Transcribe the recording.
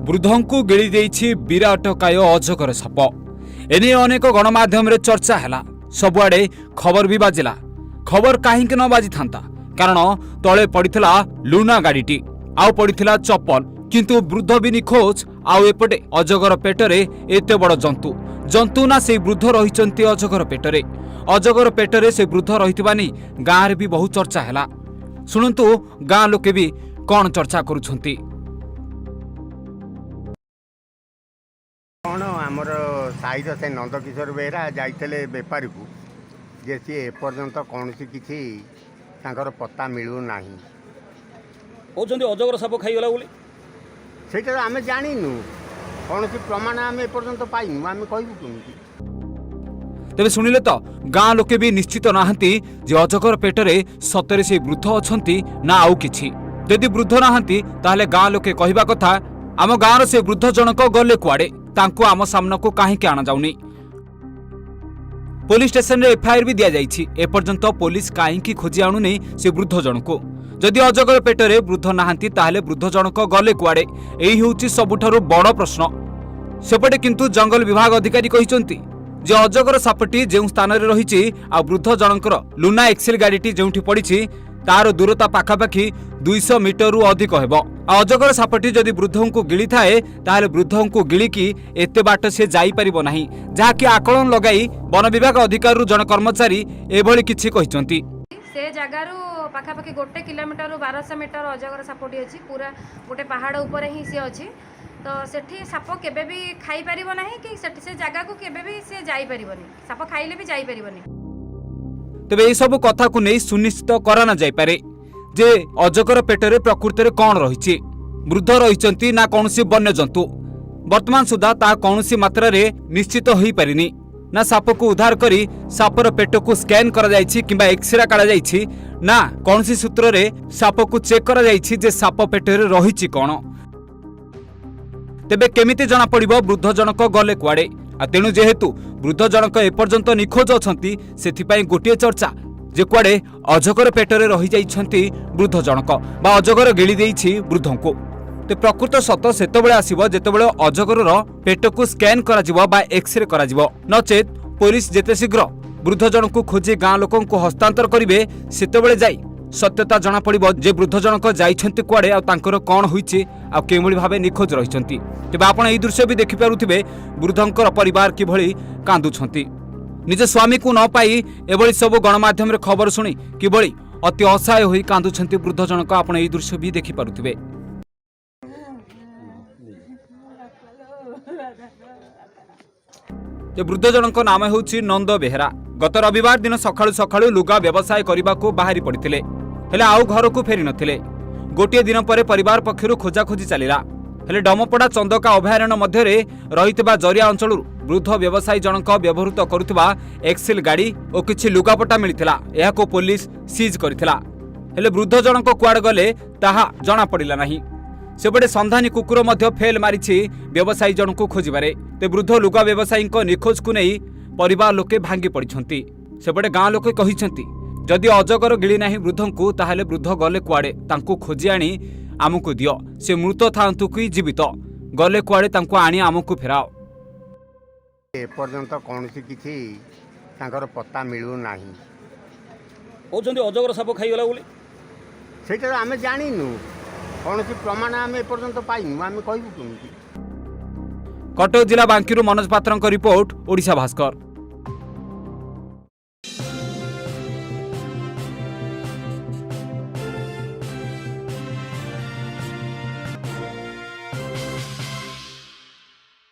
ବୃଦ୍ଧଙ୍କୁ ଗିଳି ଦେଇଛି ବିରାଟକାୟ ଅଜଗର ସାପ। ଏନେଇ ଅନେକ ଗଣମାଧ୍ୟମରେ ଚର୍ଚ୍ଚା ହେଲା, ସବୁଆଡ଼େ ଖବର ବି ବାଜିଲା। ଖବର କାହିଁକି ନ ବାଜିଥାନ୍ତା? କାରଣ ତଳେ ପଡ଼ିଥିଲା ଲୁନା ଗାଡ଼ିଟି ଆଉ ପଡ଼ିଥିଲା ଚପଲ। କିନ୍ତୁ ବୃଦ୍ଧ ବି ନିଖୋଜ, ଆଉ ଏପଟେ ଅଜଗର ପେଟରେ ଏତେ ବଡ଼ ଜନ୍ତୁ। ଜନ୍ତୁ ନା ସେଇ ବୃଦ୍ଧ ରହିଛନ୍ତି ଅଜଗର ପେଟରେ? ଅଜଗର ପେଟରେ ସେ ବୃଦ୍ଧ ରହିଥିବା ନେଇ ଗାଁରେ ବି ବହୁ ଚର୍ଚ୍ଚା ହେଲା। ଶୁଣନ୍ତୁ ଗାଁ ଲୋକେ ବି କ'ଣ ଚର୍ଚ୍ଚା କରୁଛନ୍ତି। କ'ଣ, ଆମର ସାହିର ସେ ନନ୍ଦକିଶୋର ବେହେରା ଯାଇଥିଲେ ବେପାରୀକୁ ଯେ ସିଏ ଏପର୍ଯ୍ୟନ୍ତ କୌଣସି କିଛି ତାଙ୍କର ପତ୍ତା ମିଳୁନାହିଁ। କହୁଛନ୍ତି ଅଜଗର ସାପ ଖାଇଗଲା ବୋଲି। ସେଇଟା ତ ଆମେ ଜାଣିନୁ। କୌଣସି ପ୍ରମାଣ ଆମେ ଏପର୍ଯ୍ୟନ୍ତ ପାଇନୁ, ଆମେ କହିବୁ କେମିତି? ତେବେ ଶୁଣିଲେ ତ, ଗାଁ ଲୋକେ ବି ନିଶ୍ଚିତ ନାହାନ୍ତି ଯେ ଅଜଗର ପେଟରେ ସତରେ ସେଇ ବୃଦ୍ଧ ଅଛନ୍ତି ନା ଆଉ କିଛି। ଯଦି ବୃଦ୍ଧ ନାହାନ୍ତି, ତାହେଲେ ଗାଁ ଲୋକେ କହିବା କଥା, ଆମ ଗାଁର ସେ ବୃଦ୍ଧ ଜଣକ ଗଲେ କୁଆଡ଼େ? ତାଙ୍କୁ ଆମ ସାମ୍ନାକୁ କାହିଁକି ଅଣାଯାଉନି? ପୋଲିସ ଷ୍ଟେସନରେ ଏଫଆଇଆର ବି ଦିଆଯାଇଛି। ଏପର୍ଯ୍ୟନ୍ତ ପୋଲିସ କାହିଁକି ଖୋଜି ଆଣୁନି ସେ ବୃଦ୍ଧ ଜଣକୁ? ଯଦି ଅଜଗର ପେଟରେ ବୃଦ୍ଧ ନାହାନ୍ତି, ତାହେଲେ ବୃଦ୍ଧ ଜଣକ ଗଲେ କୁଆଡ଼େ? ଏହି ହେଉଛି ସବୁଠାରୁ ବଡ଼ ପ୍ରଶ୍ନ। ସେପଟେ କିନ୍ତୁ ଜଙ୍ଗଲ ବିଭାଗ ଅଧିକାରୀ କହିଛନ୍ତି ଯେ ଅଜଗର ସାପଟି ଯେଉଁ ସ୍ଥାନରେ ରହିଛି ଆଉ ବୃଦ୍ଧ ଜଣଙ୍କର ଲୁନା ଏକ୍ସେଲ ଗାଡ଼ିଟି ଯେଉଁଠି ପଡ଼ିଛି, ତାର ଦୂରତା ପାଖାପାଖି 200 ମିଟରରୁ ଅଧିକ ହେବ। ଆଉ ଅଜଗର ସାପଟି ଯଦି ବୃଦ୍ଧଙ୍କୁ ଗିଳିଥାଏ, ତାହେଲେ ବୃଦ୍ଧଙ୍କୁ ଗିଳିକି ଏତେ ବାଟ ସେ ଯାଇପାରିବ ନାହିଁ, ଯାହାକି ଆକଳନ ଲଗାଇ ବନ ବିଭାଗ ଅଧିକାରୀରୁ ଜଣେ କର୍ମଚାରୀ ଏଭଳି କିଛି କହିଛନ୍ତି। ସେ ଜାଗାରୁ ପାଖାପାଖି 1 କିଲୋମିଟରରୁ 1200 ମିଟର ଅଜଗର ସାପଟି ଅଛି। ପୁରା ଗୋଟେ ପାହାଡ଼ ଉପରେ ହିଁ ସିଏ ଅଛି। ତ ସେଠି ସାପ କେବେ ବି ଖାଇପାରିବ ନାହିଁ କି ସେଠି ସେ ଜାଗାକୁ କେବେ ବି ସେ ଯାଇପାରିବନି। ସାପ ଖାଇଲେ ବି ଯାଇପାରିବନି। ତେବେ ଏସବୁ କଥାକୁ ନେଇ ସୁନିଶ୍ଚିତ କରା ନ ଯାଇପାରେ ଯେ ଅଜଗର ପେଟରେ ପ୍ରକୃତରେ କ'ଣ ରହିଛି, ବୃଦ୍ଧ ରହିଛନ୍ତି ନା କୌଣସି ବନ୍ୟଜନ୍ତୁ। ବର୍ତ୍ତମାନ ସୁଦ୍ଧା ତାହା କୌଣସି ମାତ୍ରାରେ ନିଶ୍ଚିତ ହୋଇପାରିନି। ନା ସାପକୁ ଉଦ୍ଧାର କରି ସାପର ପେଟକୁ ସ୍କାନ୍ କରାଯାଇଛି କିମ୍ବା ଏକ୍ସରେ କରାଯାଇଛି, ନା କୌଣସି ସୂତ୍ରରେ ସାପକୁ ଚେକ୍ କରାଯାଇଛି ଯେ ସାପ ପେଟରେ ରହିଛି କ'ଣ। ତେବେ କେମିତି ଜଣାପଡ଼ିବ ବୃଦ୍ଧ ଜଣକ ଗଲେ କୁଆଡ଼େ? ଆଉ ତେଣୁ ଯେହେତୁ ବୃଦ୍ଧ ଜଣକ ଏପର୍ଯ୍ୟନ୍ତ ନିଖୋଜ ଅଛନ୍ତି, ସେଥିପାଇଁ ଗୋଟିଏ ଚର୍ଚ୍ଚା ଯେ କୁଆଡ଼େ ଅଜଗର ପେଟରେ ରହିଯାଇଛନ୍ତି ବୃଦ୍ଧ ଜଣକ ବା ଅଜଗର ଗିଳି ଦେଇଛି ବୃଦ୍ଧଙ୍କୁ। ତ ପ୍ରକୃତ ସତ ସେତେବେଳେ ଆସିବ, ଯେତେବେଳେ ଅଜଗରର ପେଟକୁ ସ୍କାନ୍ କରାଯିବ ବା ଏକ୍ସରେ କରାଯିବ। ନଚେତ୍ ପୋଲିସ ଯେତେ ଶୀଘ୍ର ବୃଦ୍ଧ ଜଣଙ୍କୁ ଖୋଜି ଗାଁ ଲୋକଙ୍କୁ ହସ୍ତାନ୍ତର କରିବେ, ସେତେବେଳେ ଯାଇ ସତ୍ୟତା ଜଣାପଡ଼ିବ ଯେ ବୃଦ୍ଧ ଜଣକ ଯାଇଛନ୍ତି କୁଆଡ଼େ ଆଉ ତାଙ୍କର କ'ଣ ହୋଇଛି ଆଉ କେଉଁଭଳି ଭାବେ ନିଖୋଜ ରହିଛନ୍ତି। ତେବେ ଆପଣ ଏହି ଦୃଶ୍ୟ ବି ଦେଖିପାରୁଥିବେ, ବୃଦ୍ଧଙ୍କର ପରିବାର କିଭଳି କାନ୍ଦୁଛନ୍ତି। ନିଜ ସ୍ୱାମୀକୁ ନ ପାଇ ଏଭଳି ସବୁ ଗଣମାଧ୍ୟମରେ ଖବର ଶୁଣି କିଭଳି ଅତି ଅସହାୟ ହୋଇ କାନ୍ଦୁଛନ୍ତି ବୃଦ୍ଧ ଜଣକ, ଆପଣ ଏହି ଦୃଶ୍ୟ ବି ଦେଖିପାରୁଥିବେ। ଯେ ବୃଦ୍ଧ ଜଣଙ୍କ ନାମ ହେଉଛି ନନ୍ଦ ବେହେରା। ଗତ ରବିବାର ଦିନ ସକାଳୁ ସକାଳୁ ଲୁଗା ବ୍ୟବସାୟ କରିବାକୁ ବାହାରି ପଡ଼ିଥିଲେ, ହେଲେ ଆଉ ଘରକୁ ଫେରି ନଥିଲେ। ଗୋଟିଏ ଦିନ ପରେ ପରିବାର ପକ୍ଷରୁ ଖୋଜାଖୋଜି ଚାଲିଲା। ହେଲେ ଡମପଡ଼ା ଚନ୍ଦକା ଅଭୟାରଣ୍ୟ ମଧ୍ୟରେ ରହିଥିବା ଜରିଆ ଅଞ୍ଚଳରୁ ବୃଦ୍ଧ ବ୍ୟବସାୟୀ ଜଣଙ୍କ ବ୍ୟବହୃତ କରୁଥିବା ଏକ୍ସେଲ ଗାଡ଼ି ଓ କିଛି ଲୁଗାପଟା ମିଳିଥିଲା। ଏହାକୁ ପୋଲିସ ସିଜ୍ କରିଥିଲା। ହେଲେ ବୃଦ୍ଧ ଜଣଙ୍କ କୁଆଡ଼େ ଗଲେ ତାହା ଜଣାପଡ଼ିଲା ନାହିଁ। ସେପଟେ ସନ୍ଧାନୀ କୁକୁର ମଧ୍ୟ ଫେଲ୍ ମାରିଛି ବ୍ୟବସାୟୀ ଜଣଙ୍କୁ ଖୋଜିବାରେ। ତେ ବୃଦ୍ଧ ଲୁଗା ବ୍ୟବସାୟୀଙ୍କ ନିଖୋଜକୁ ନେଇ ପରିବାର ଲୋକେ ଭାଙ୍ଗି ପଡ଼ିଛନ୍ତି। ସେପଟେ ଗାଁ ଲୋକେ କହିଛନ୍ତି, ଯଦି ଅଜଗର ଗିଳି ନାହିଁ ବୃଦ୍ଧଙ୍କୁ, ତାହେଲେ ବୃଦ୍ଧ ଗଲେ କୁଆଡ଼େ? ତାଙ୍କୁ ଖୋଜି ଆଣି ଆମକୁ ଦିଅ। ସେ ମୃତ ଥାଆନ୍ତୁ କି ଜୀବିତ, ଗଲେ କୁଆଡ଼େ, ତାଙ୍କୁ ଆଣି ଆମକୁ ଫେରାଅ। ଏପର୍ଯ୍ୟନ୍ତ କୌଣସି କିଛି ତାଙ୍କର ପତ୍ତା ମିଳୁନାହିଁ। କହୁଛନ୍ତି ଅଜଗର ସାପ ଖାଇଗଲା ବୋଲି। ସେଇଟା ତ ଆମେ ଜାଣିନୁ। କୌଣସି ପ୍ରମାଣ ଆମେ ଏପର୍ଯ୍ୟନ୍ତ ପାଇନୁ, ଆମେ କହିବୁ କେମିତି? କଟକ ଜିଲ୍ଲା ବାଙ୍କିରୁ ମନୋଜ ପାତ୍ରଙ୍କ ରିପୋର୍ଟ, ଓଡ଼ିଶା ଭାସ୍କର।